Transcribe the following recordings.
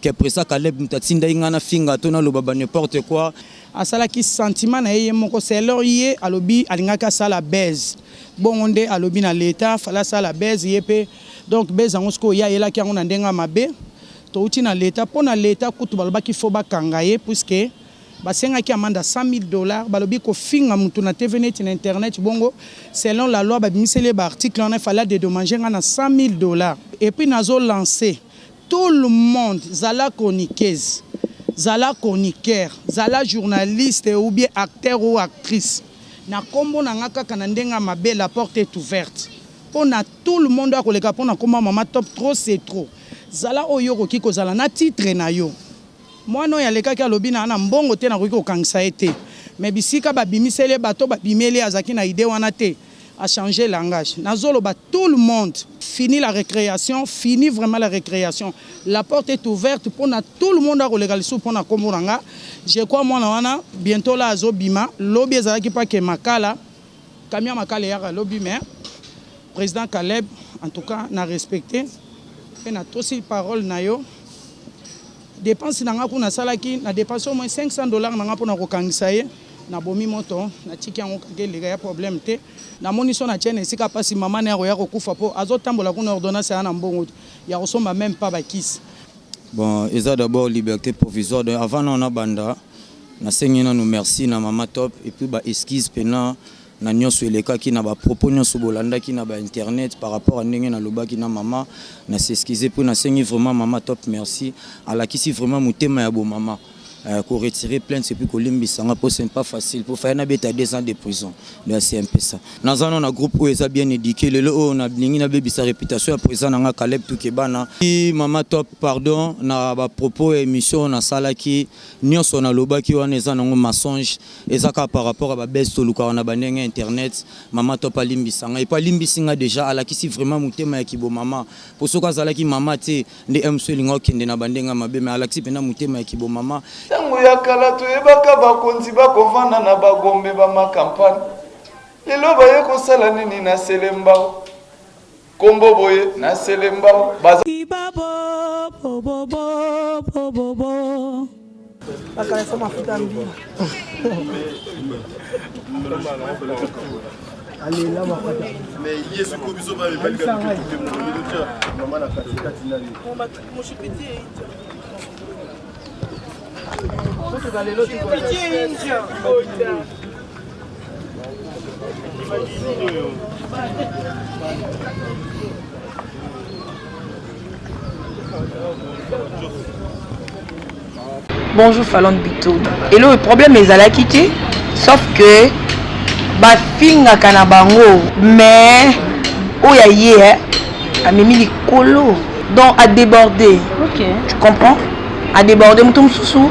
Que président Caleb moto atindaki ngai nafinga to naloba ba n'importe quoi. Asalaki sentiment na ye ye moko selon ye alobi alingaki asala buzz bongo nde alobi na l'etat fallait asala buzz ye pe donc buzz yango sikoyo ye ayelaki yango na ndenge ya mabe towuti na l'etat po na l'etat kutu balobaki faut bakanga ye puisque basengaki amende ya 100.000 dollars. Balobi kofinga mutu na TV neti na internet bongo selon la loi babimiseli ye ba article wana fallait adedommager nga na 100.000 dollars. Et puis nazo lancer tout le monde, zala chroniqueuse, zala chroniqueur, zala journaliste ou bien acteur ou actrice, na kombo na nga kaka na ndenge ya mabe, la porte est ouverte mpo na tout le monde akoleka mpo na kombo ya Mama Top. Trop c'est trop. Zala oyo okoki kozala na titre na yo. Mwana oyo alekaki alobi na na mbongo te, nakoki kokangisa ye te, mais bisika babimiseli ye bato babimeli ye, azalaki na idée wana te, achanger langage. Nazoloba tout le monde, fini la récréation, fini vraiment la récréation. La porte est ouverte mpona tout le monde akoleka lisusu mpona nkombo na nga. Je crois mwana wana bientôt la azobima. Lobi ezalaki pake makala camion makala eyaka lobi, mais président Caleb, en tout cas na respecté mpe natosi parole na yo. Dépense na nga kuna asalaki na dépense au moins 500 $ na nga mpona kokangisa ye. Nabomi moto, natiki yango kaka eleka ya problème te. Namoni so natie na esika mpasi mama na ya koya kokufa mpo azotambola kuna ordonnance aya na mbongo ya kosomba même pas bakisi. Bon, eza d'abord liberté provisoire. Donc avant na nabanda, nasengi nanu merci na Mama Top et puis baexcuse mpena na nyonso elekaki na bapropos nyonso bolandaki na bainternet par rapport à ndenge nalobaki na mama. Na s'excuse mpo nasengi vraiment Mama Top merci. Alakisi vraiment motema ya bomama, koretirer plainte et puis kolimbisanga mpo c'est pas facile po faya nabeta 2 ans de prison. Donc c'est un peu ça. Naza no na groupe oyo eza bien éduqué. Lelo oyo nalingi nabebisa réputation ya président na nga Caleb Tukebana. Mama Top, pardon na bapropos ya émission oyo nasalaki. Nyonso nalobaki wana eza nango mensonge, eza kaka par rapport à babese tolukaka na bandenge ya internet. Mama Top alimbisa ngai epo alimbisi nga déjà. Alakisi vraiment motema ya kibomama, po soki azalaki mama te nde mso elinga okende na bandenge ya mabe, mais alakisi mpenza motema ya kibomama. Ntango ya kala toyebaka bakonzi bakovanda na bagombe bamakampagne. Lelo baye kosala nini na Selembao? Kombo boye na Selembao baza. Ibabo bo bo bo bo bo bo. Bakanisa mafuta mbila alela mafuta. Mais ye sikoyo biso bamibali mama na katikati na ye. Mushipitie inja. Mutuka lelo pitie inja. Bonjour Falon Bito. Hello, problème ezalaki te, sauf que bafingaka na bango, mais oyo aye eh, amemi likolo, donc adébordé. Tu comprends? Adébordé moto mosusu,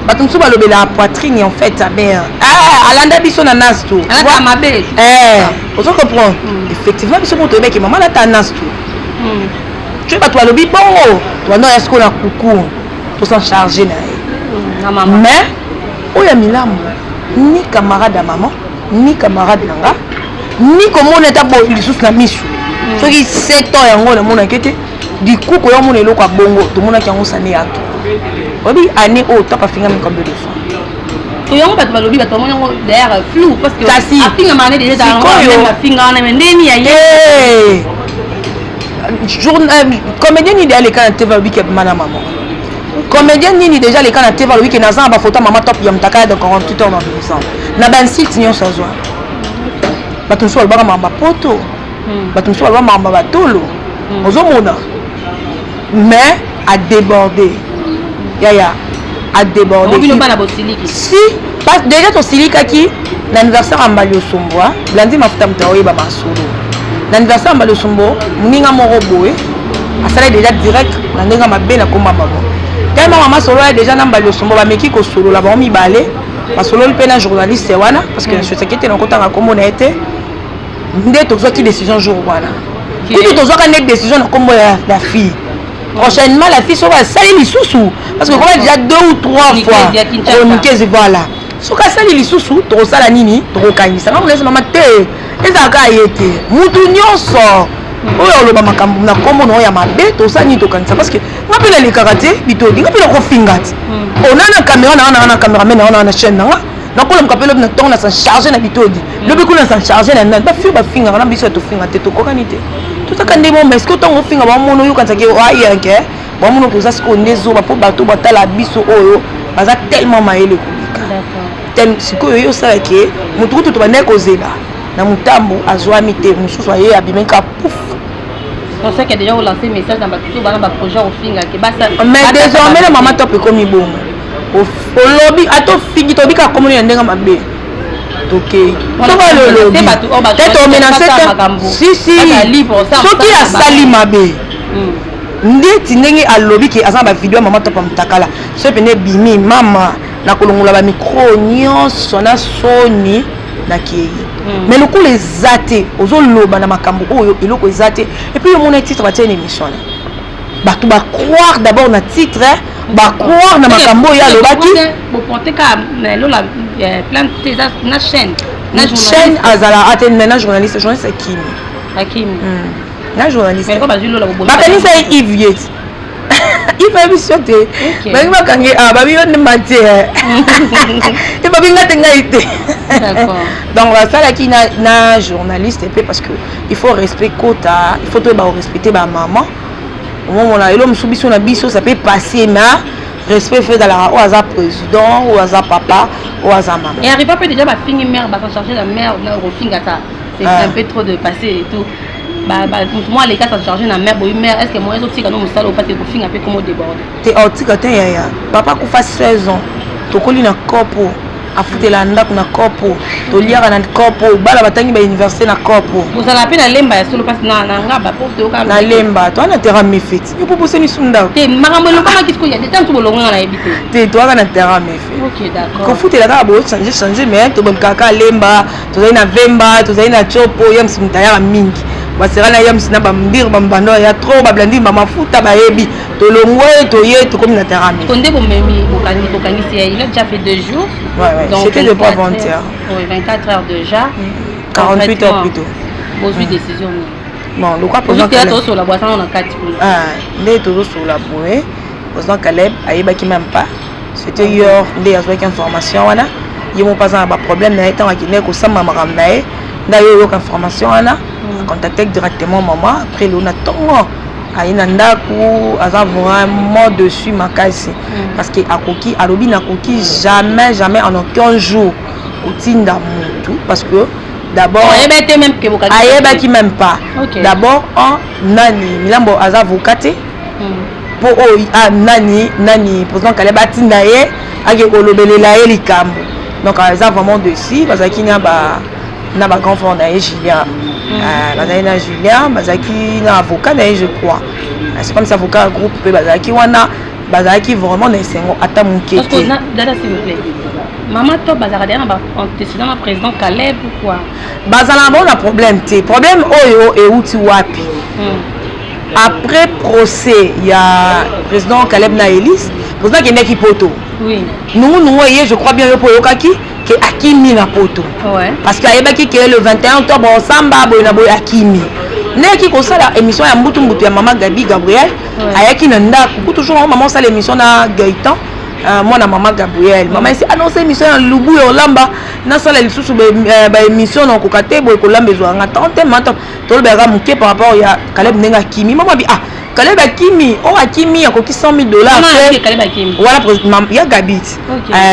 bato mosusu balobelaka poitrine en fait aber ah, alanda biso na nas to. Alata mabe. Eh, ozo comprendre? Effectivement, biso moto oyebaki mama alata nas to. Soki bato balobi bongo, toanda oya sikoyo na kuku tosan charge na ye. Na mama. Mais oyo ya milambo, ni camarade ya mama, ni camarade na nga, ni komona ata boye lisusu na misu. Soki 7 ans yango namonaki te, du coup koya omona eloko ya bongo, tomonaki yango sane ya to oyebi année oyo top afingami combien de fois? To yango bato balobi, bato bamoni yango d'ailleurs flou parce que Kasi, afingama ne déjà sikoyo- afinga wana, mais ndeni ya ye? Eh, comédien nini aleka na TV alobi ke mana mama? Comédien nini déjà aleka na TV alobi ke naza na bafoto ya Mama Top ya mutaka ya dans 48 heures na bimisa na bainsulte nyonso azwa? Bato mosusu balobaka makambo ya poto, bato mosusu baloba makambo ya batolo, ozomona, mais adébordé yaya, adébordé. Bino bana bosiliki? Si, parce déjà tosilikaki na anniversaire ya Mbali Osombwa. Blandi Mafuta, moto aoyeba masolo na anniversaire ya Mbali Osombo, moninga moko boye asalaki déjà direct na ndenge ya mabe na komba mama. Tellement mama solo ya déjà na Mbali Osombo bameki kosolola bango mibale, basololi mpe na journaliste wana, parce que nasosaki te nakotanga nkombo na ye te. Nde tozwaki décision jour wana kutu, tozwaka nde décision na nkombo ya la fille. Prochainement la fille soki asali lisusu, parce que koma déjà deux ou trois fois chroniqueuse, voilà, soki asali lisusu tokosala nini? Tokokangisa. Nga monesi mama te, ezalaka ye te, mutu nyonso. Oyo oloba makambo na nkombo na oyo ya mabe, tosala nini? Tokanisa, parce que nga mpe nalekaka te bitodi, nga mpe nakofinga te. Ona na caméra na nga, na cameraman na nga, na chaîne na nga, nakolamuka mpe lobi na ntongo na s'en charge na bitodi, lobi kuna na s'en charge na nani. Bafio bafingaka na biso ya tofinga te, tokokani te, tozaka nde mo. Mais ce que ntango ofinga, bamona oyokanisaki ayanke, bamona koza sikoyo nde zoba, mpo bato batala biso oyo baza tellement mayele koleka. Sikoyo yo osalaki motu kutu, tobandaki kozela na motambo, azwami te, mosusu aye abimeka pouf. C'est qu'il a déjà lancé message dans bato bana baprojet ofingaki. Mais désormais na Mama Top ekomi bongo. Olobi ata ofingi, tobi kaka komoni na ndenge mabe, tokei soki alobi te, tomenace te. Si si, soki asali mabe ndeti ndenge alobi ke aza na bavideo ya Mama Top ya motakala, soki pene ebimi, mama na kolongola bamicro nyonso na soni nakei. Mais lokola eza te, ozoloba na makambo oyo eloko eza te. Et puis omona titre batie na émission na bato, bacroire d'abord na titre, bacroire na makambo oyo alobaki. Boporte kaka na elola plainte te, eza na chaîne? Na chaîne azala ate, mais na journaliste, journaliste akimi. Akimi. Na journaliste. Bazwi lola. Bakanisa ye Yves, ye ti Yves ayebi so te. Bangi bakangi babi yo nde matie te, babi nga te, ngai te. Donc basalaki na journaliste mpe, parce que il faut respect kota, il faut toyeba korespecte bamama. Omomona elo mosusu, biso na biso ça peut passer, mais respect fe ezalaka oyo aza président, oyo aza papa, oyo aza mama. Et arriva mpe déjà bafingi mare, baza chargé la mare na kofinga, ça c'est un peu trop de passé et tout. Motu moko aleka sa chargé na mare boyi mare, est ce que moyen ezotika no mosala opasi kofinga mpe komo déborde? Te, otika te yaya. Papa akufa 16 ans, tokoli na kopo, afutela ndako na kopo, toliaka na kopo, bana batangi bauniversité na kopo. Ozala mpe na Lemba ya solo? Mpasi na ngaba po toyoka. Na Lemba toa na terrain mefe. Yo mpo bosani su ndako. Te, makambo elokamaki sikoyo ya ntango bolongonga, nayebi te. Te, toaka na terrain mefe. Ok, d'accord. Kofutela kaka bochange change, mais tobamikaka kaka Lemba. Tozali na Vemba, tozali na Tsopo. Yamsi moto ayaka mingi, basera na Yamsi na bambire bambando ya trop, bablandi bamafuta bayebi. Tolongwe, toye, tokomi na terrain mefe. Nde bomemi bokangisi ya, il a déjà fait 2 jours. Ouais, c'était depuis avant-hier. Oui, 24 heures déjà. 48 heures plutôt. Bozwi décision nini? Bon, lokwa président tozosola bwasana na kati kuna. Nde tozosola boye, président Caleb ayebaki même pas. C'était hier nde azwaki information wana. Ye moko aza na baproblème na ye, ntango akendaki kosamba makambo na ye, nde aye oyoka information wana, contacte directement mama. Après lelo na ntongo aye na ndako, aza vraiment dessus makasi, parce que akoki, alobi nakoki jamais, jamais, en aucun jour kotinda motu, parce que d'abord ayebaki même pas. D'abord en nani, Milambo aza avocat te mpo oyo nani nani président Kaleb atinda ye ake kolobelela ye likambo. Donc aza vraiment dessus. Bazalaki na ba grand frère na ye Julien, bazalaki na Julien, bazalaki na avocat na ye, je crois c'est comme ça, avocat ya groupe mpe bazalaki wana. Bazalaki vraiment na esengo ata moke te. Dada, s'il vous plaît, Mama Top bazalaka deya na baantécédent na président Caleb ou quoi? Bazala na bango na problème te. Problème oyo euti wapi? Après procès ya président Caleb na Elise, président akendaki poto. Nungunungu eye, je crois bien yo mpo oyokaki ke akimi na poto, parce que ayebaki ke le 21 octobre osamba boye na boye. Akimi nde ayaki kosala émission ya mbutu mbutu ya mama Gabi Gabriel. Ayaki na ndako ku toujours mama osala émission na Gaëtan, mwana mama Gabriel. Mama esi annonce émission ya lubu ya olamba, nasala lisusu baémission na okoka te boye, kolamba ezwaka tant te. Mata tolobelaka moke par rapport ya Caleb ndenge akimi. Mama bi ah, Caleb akimi, oyo akimi akoki 100 000 $ wana ya Gabi.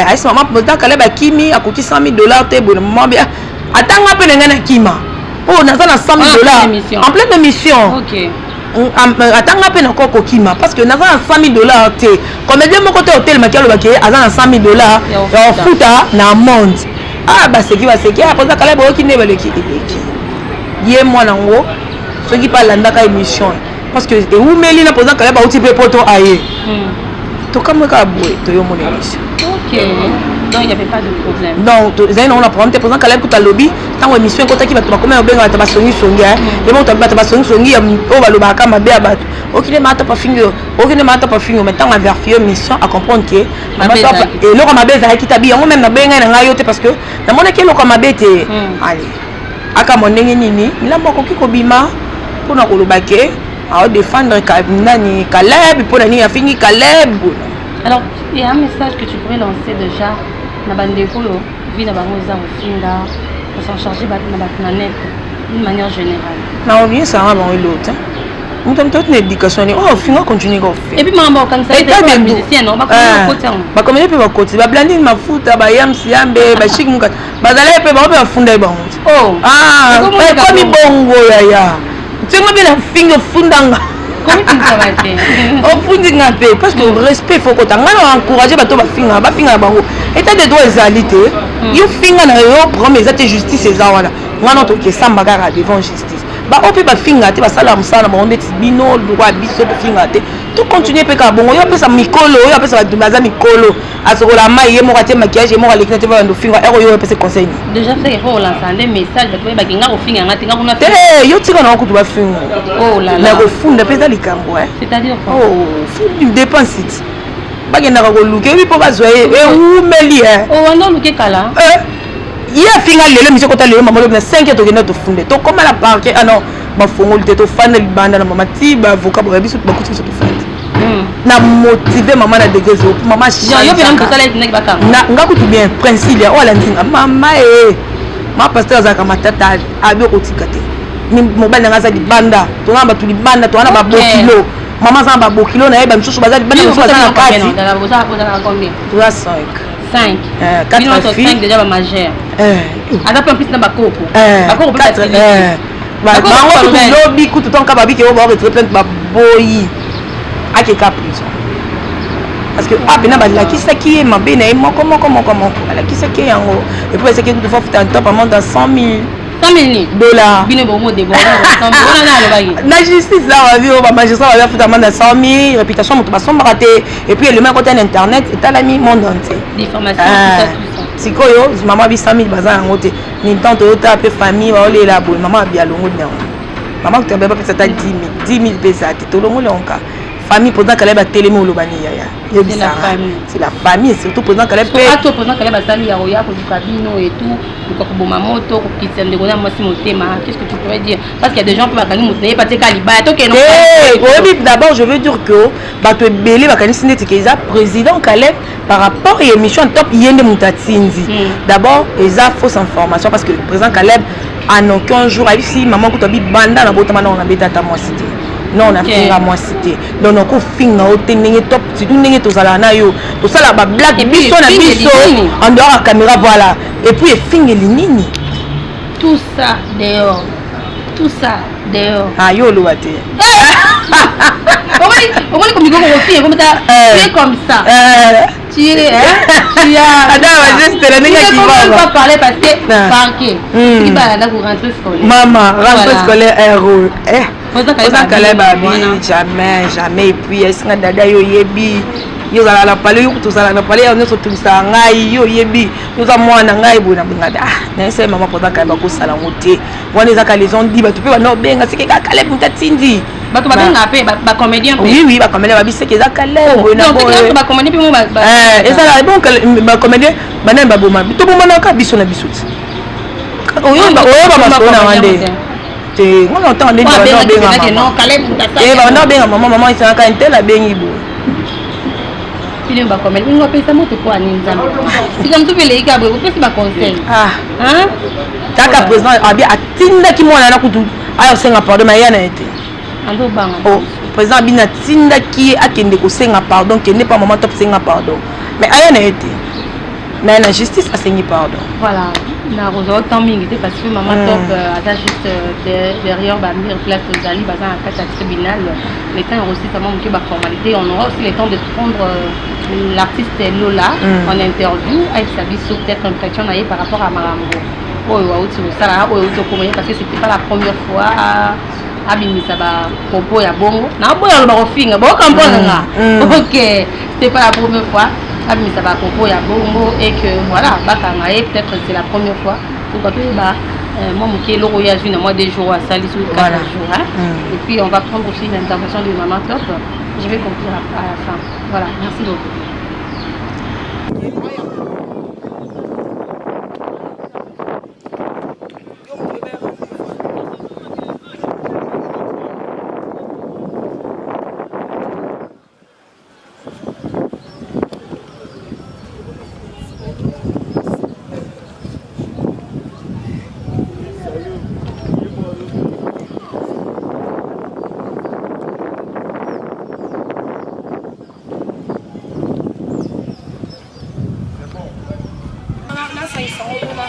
Ayesi mama, président Caleb akimi, akoki 100 000 $ te boye. Mama bi atanga mpe na ngai nakima mpo naza na 100 000 $ en pleine émission. Atanga mpe nakoka kokima parce que naza na 100 000 $ te. Comédien moko te otelemaki alobaki aza na 100 000 $ ya kofuta na monde. Ah, baseki baseki. Ah, président Caleb oyoki nde baleki eleki ye mwana yango, soki mpe alandaka émission, parce que ewumeli na président Caleb auti mpe poto aye, tokamwe kaka boye, toyomona émission. Ok. Donc il n'y avait pas de problème. Donc ezali nango na problème te. Président Caleb kuta alobi ntango émission ekotaki, bato bakomi kobenga, bato basongisongi ye moko, bato basongisongi oyo balobaka mabe ya bato, okende mata pafingi oyo, okende mata pafingi oyo. Mais ntango avérifier émission, acomprendre ke eloko mabe ezalaki tabi yango. Même nabengai na ngai yo te, parce que namonaki eloko ya mabe te. Ale akamwa ndenge nini Milambo akoki kobima. mpona koloba ke aodefendre nani Caleb, mpona nini afingi Caleb. Alors, il y a un message que tu pourrais lancer déjà na bandeko oyo vie na bango eza kofinga, s'en charger bato na bato na net d'une manière générale? Na obiyesanga bango elo te, moto moto oti na éducation ni oyo ofinga, continue kofinga. Et puis makambo okanisa musicien, non, bakoti yango. Bacomédien mpe bakoti, bablandini mafuta, bayamsi yambe, bashiki mukata bazalaki mpe, bango mpe bafunda ye bango te. Ekomi bongo yaya, ntingo mpe na fingi, ofundanga, ofundi nga mpe, parce que respect faut kota. Ngai na encourage bato bafingaka, bafingaka bango, état de droit ezali te. Yo finga na yo, problème eza te, justice eza wana. Ngai na tokesamba kaka devant justice. Baoyo mpe bafingaka te, basalaka mosala na bango ndeti bino lokwa biso tofingaka te, tocontinue mpe kaka bongo. Yo apesa mikolo, oyo apesa bato baza mikolo, asokola mai ye moko, atie maquillage ye moko, aleki na te, bando finga ero, yo opesa conseil ni? Déjà c'est qu'il faut relancer nde message, bato bayebaki nga kofinga nga te, nga kuna. Te, yo tika nango kutu bafinga. Oh là na là. Kofunda mpe eza likambo. C'est-à-dire quoi? Oh, dépense ti bakendaka koluka, ebi mpo bazwa ye ewumeli. Oh, wana oluke kala. Ye afinga lelo, émission kota lelo, mama lobi na 5 heures tokenda tofunde, tokóma na parquet, ah non, bafongoli te, tofanda libanda na mama ti baavocat baya biso, bakuti biso, tofandi na motive mama na degré zéro, mama. Yo mpe na moto osala etindaki bakanga. Nga kutu bien, Princilia oyo alandinga mama e ma pasteur azalaka matata, abi okotika te. Mobali nanga aza libanda, toza na bato libanda, toza na babokilo, mama aza na babokilo na ye, bamisusu baza libanda, misusu baza na kati. Toza 5. 5. 4 filles. Déjà bamajeur, aza mpe en plus na bakoko. Bakoko mpe. Bango kutu lobi kutu tonka babiki oyo baoretire plainte, baboyi akeka prison, parce que apena balakisaki ye mabe na ye moko moko moko moko, balakisaki ye yango, et puis basaki kutu fafuta top amende ya 100 000 dollars. Bino bongo débordé wana alobaki. Na justice la babi oyo bamagistrat babi afuta amende ya 100 000. Réputation moto basombaka te, et puis elema ekota na internet, etalami monde entier. Diffamation, tout ça, tout ça. Sikoyo mama abi 100 000 baza yango te, ni temps toyota mpe famille baolela boye. Mama abi alongoli yango, mama kuta bapesa ata 10 000, 10 000 mpe eza te, tolongoli yango ka famille. Président Kaleb atelemi, oloba ni yaya, yebisanga, c'est la famille, et surtout président Kaleb mpe. Ato président Kaleb asali ya koya koluka bino et tout, koluka koboma moto, kokitisa ndeko na mwasi motema, qu'est-ce que tu pourrais dire? Parce qu'il y a des gens mpe bakangi moto naye pateka libaya, tokende. Oyebi, d'abord je veux dire que bato ebele bakanisi neti ke eza président Kaleb par rapport ya émission top, ye nde moto atindi. D'abord eza fausse information, parce que président Caleb en aucun jour ayebisi mama kutu abi banda na botama nao nabeta ata mwasi te, non, nafinga mwasi te. Donc nakofinga yo te ndenge top, surtout ndenge tozalaka na yo, tosalaka bablague biso na biso en dehors ya caméra, voilà. Et puis efingeli nini? Tout ça dehors, tout ça dehors. Ah, yo oloba te. Omoni komikoko kofinga comme ça, tu es comme ça, tu es, hein, tu as Ada juste la ndenge. Tu ne peux pas parler parce que parquet soki balanda ko rentrée scolaire. Mama, rentrée scolaire héros, eh, oza Kaleb abi jamais, jamais. Et puis esinga dada, yo oyebi, yo ozala na pale, yo kutu ozala na pale ya nyonso, otungisaka ngai, yo oyebi, yo oza mwana ngai boye na benga. Ah, nayesai mama mpoza Kaleb akosala yango te, wana ezaka les on dit. Bato mpe banda obenga seke kaka Kaleb moto atindi. Bato babenga mpe bacomédien mpe? Oui, bacomédien babi seke eza Kaleb boye na boye. Bacomédien mpe mo? Ezala bon, bacomédien banani baboma, tobomanaka biso na biso ti oyoba masolo na nga nde te. Ngana otanga nde banda obenga mama, mama esangaka ntel abengi boye. Bino bacomédien bingo apesa moto po ani Nzambe sika motu mpe eleki boye, kopesi baconseil. Kaka président abi atindaki mwana na kutu aya kosenga pardon, ma eya na ye te. Andobanga. Président abi natindaki ye akende kosenga pardon, kende mpa mama to kosenga pardon, mais aya na ye te, mais na justice asengi pardon. Voilà, nakozwa temps mingi te parce que mama Top aza juste derrière bamire, place tozali, baza na kati ya tribunal. Le temps ya kosisa mwa moke baformalité, on aura aussi le temps de prendre l'artiste Lola en interview, ayebisa biso peut-être impression na ye par rapport à makambo oyo auti kosala, oyo auti okoma ye, parce que c'était pas la première fois abimisa bapropos ya bongo. Naboya aloba kofinga, bocomprendre nga. Ok, c'était pas la première fois abimisa bapropos ya bongo et que voilà, bakanga ye, peut-être c'est la première fois. Pourquoi toyeba mwa moke eloko oyo azwi na mwa 2 jours, asali soki 4 jours, hein? Et puis on va prendre aussi l'intervention de maman Top, je vais conclure à la fin. Voilà, merci beaucoup. Tosangisa yango kuna.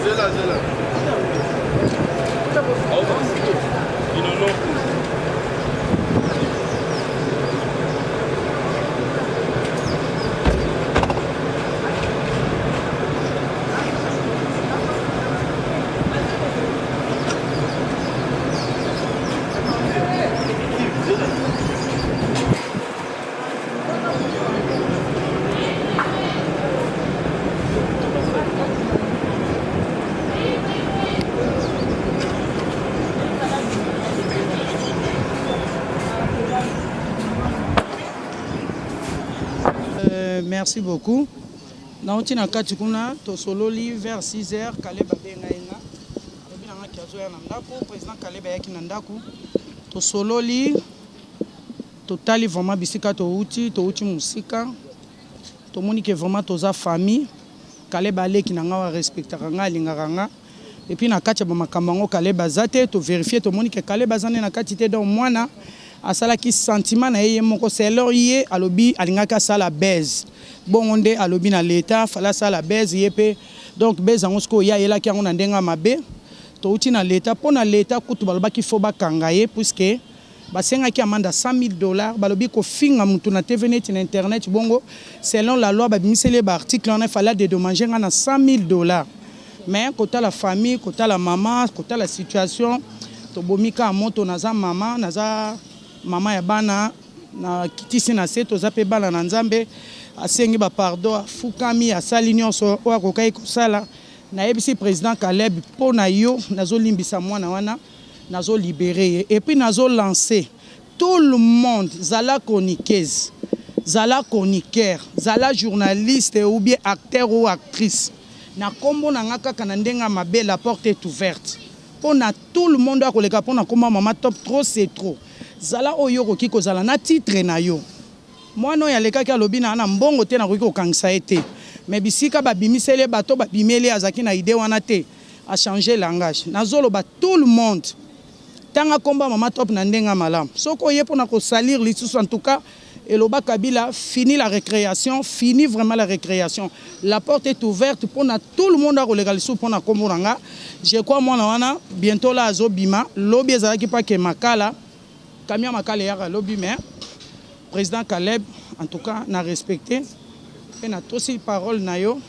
Zela, zela. Euh, merci beaucoup nauti na kati kuna tosololi vers 6 heures kaleb abengai nga alobi na nga ki azoya na ndako président kaleb ayaki na ndako tosololi totali vraiment bisika touti touti mosika tomoni ke vraiment toza famille kaleb aleki na nga arespectaka nga alingaka nga et puis na kati ya bamakambo yango kaleb aza te toverifie tomoni ke kaleb aza nde na kati te donc mwana asalaki sentiment na ye ye moko selon ye alobi alingaki asala buzz bongo nde alobi na leta fallait asala buzz ye mpe donc buzz yango sikoyo ye ayelaki yango na ndenge ya mabe touti na leta mpo na leta kutu balobaki fo bakanga ye puisque basengaki amende ya 100 000 $. Balobi kofinga mutu na TV neti na internet bongo, selon la loi babimiseli ye baarticle wana, fallait dédommager nga na 100 000 $. Mais kotala famille, kotala mama, kotala situation, tobomi kaka moto. Naza mama, naza mama ya bana, na kitisi na se, toza mpe bana na Nzambe. Asengi bapardon, afukami, asali nyonso oyo akokaki kosala. Nayebisi président Caleb, mpo na yo nazolimbisa mwana wana, nazolibere ye. Et puis nazolance tout le monde: zala chroniqueuse, zala chroniqueur, zala journaliste ou bien acteur ou actrice, na nkombo na nga kaka na ndenge ya mabe, la porte est ouverte mpo na tout le monde akoleka mpo na nkombo ya Mama Top. Trop c'est trop. Zala oyo okoki kozala na titre na yo. Mwana oyo alekaki alobi na na mbongo te, nakoki kokangisa ye te, mais bisika babimiseli ye bato babimeli ye, azalaki na idée wana te, achange langage. Nazoloba tout le monde, ntanga nkombo ya Mama Top na ndenge ya malamu. Soki oye mpona kosalir lisusu, en tout cas eloba Kabila, fini la récréation, fini vraiment la récréation. La porte est ouverte mpona tout le monde akoleka lisusu mpona nkombo na nga. Je crois mwana wana bientôt la azobima. Lobi ezalaki pake makala, camion makala eyaka lobi. Mais président Caleb, en tout cas na respecté mpe natosi parole na yo.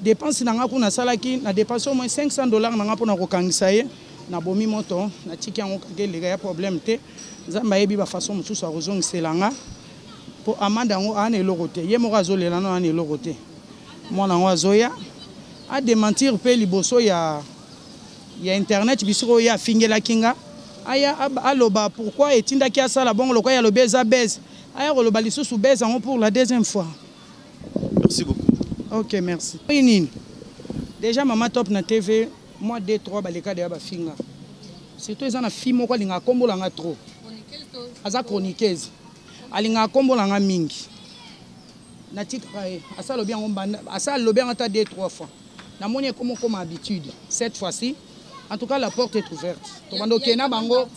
Dépense na nga kuna asalaki na dépense au moins 500 $ na nga mpona kokangisa ye. Nabomi moto, natiki yango kaka eleka ya problème te. Nzambe ayebi bafaçon mosusu akozongisela nga mpo amende yango aa na eloko te. Ye moko azolela no aa na eloko te. Mwana yango azoya adémentir mpe liboso ya internet bisika oyo ye afingelaki nga. Aya aloba pourquoi etindaki asala bongo. Lokola ye alobi eza buzz, aya koloba lisusu buzz yango pour la deuxième fois. Merci beaucoup. Ok, merci. Oyi nini déjà Mama Top na TV moi 2 3 baleka deya bafinga. Surtout eza na fille moko alingaka kombolanga trop, aza chroniqueuse, alingaka kombolanga mingi. Natikaka ye asa alobi yango mbanda, asa alobi yango ata 2 3 fois. Namoni ekoma okoma habitude. Cette fois-ci, en tout cas, la porte est ouverte. Tobanda okende na bango.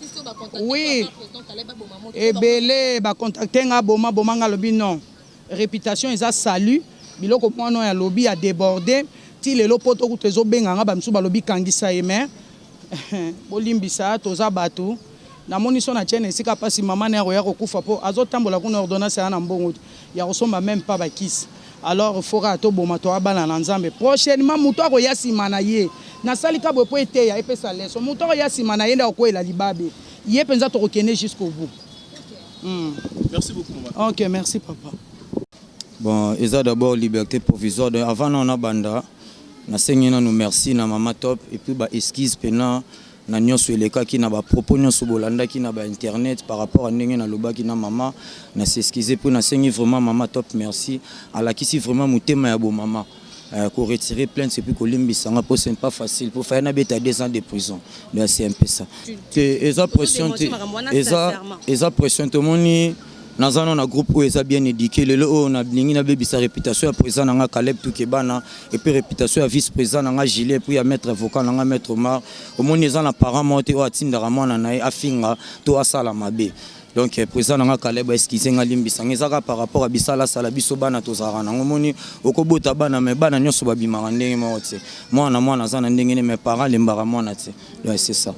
Oui, ebele bacontacte nga, boma boma nga. Alobi non, réputation eza salut. Biloko mwana oyo alobi ya débordé ti lelo po tokuta ezobenga nga. Bamisusu balobi kangisa ye, mais bolimbisa, toza bato. Namoni so na tiene esika mpasi mama na ya koya kokufa mpo azotambola kuna, ordonnance aya na mbongo ya kosomba même pas bakisi. Alors faut kaka toboma, toya bana na Nzambe. Prochainement moto akoya nsima na ye, nasali ka boye mpo eteya, epesa leçon. Moto akoya nsima na ye nde akokweyela libabe ye mpenza. Tokokende jusqu'au bout. Merci beaucoup, maman. Ok, merci papa. Bon, eza d'abord liberté provisoire. Donc avant na banda, nasengi nanu merci na Mama Top et puis baexcuse mpena na nyonso elekaki na bapropos nyonso bolandaki na bainternet par rapport à ndenge nalobaki na mama. Na s'excuse mpo nasengi vraiment Mama Top merci. Alakisi vraiment motema ya bomama, koretirer plainte et puis kolimbisanga mpo c'est pas facile po faya nabeta 2 ans de prison. Donc c'est un peu ça te, eza pression te, eza pression te. Omoni. Naza no na groupe oyo eza bien éduqué. Lelo oyo nalingi nabebisa réputation ya président na nga Caleb Tukebana, et puis réputation ya vice président na nga Gilet, et puis ya maître avocat na nga maître Omar. Omoni, eza na parent moko te oyo atindaka mwana na ye afinga to asala mabe. Donc président na nga Caleb, excuse nga, limbisanga. Eza kaka par rapport à bisalasala biso bana tozalaka nango. Omoni, okobota bana, mais bana nyonso babimaka ndenge moko te. Mwana mwana aza na ndenge ne, mais parent alembaka mwana te. Donc c'est ça.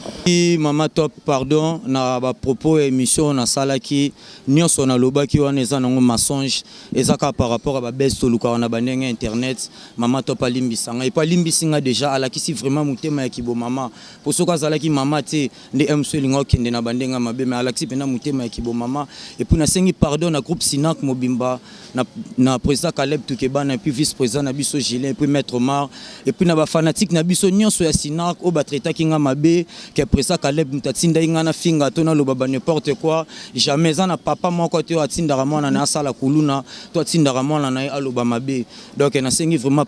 Mama Top, pardon na bapropos ya émission nasalaki nyonso, nalobaki wana eza nango mensonge. Eza kaka par rapport à babese tolukaka na bandenge ya internet. Mama Top alimbisanga, epo alimbisi nga déjà, alakisi vraiment motema ya kibomama, po soki azalaki mama te nde mso elinga okende na bandenge ya mabe, mais alakisi mpenza motema ya kibomama. Et puis nasengi pardon na groupe Sinac mobimba, na président Caleb Tukebana, et puis vice président na biso Gilin, et puis maître Omar, et puis na bafanatique na biso nyonso ya Sinac oyo batraitaki nga mabe ke président Caleb moto atindaki nga na finga to naloba ba n'importe quoi. Jamais. Eza na papa moko te oyo atindaka mwana na ye asala kuluna to atindaka mwana na ye aloba mabe. Donc nasengi vraiment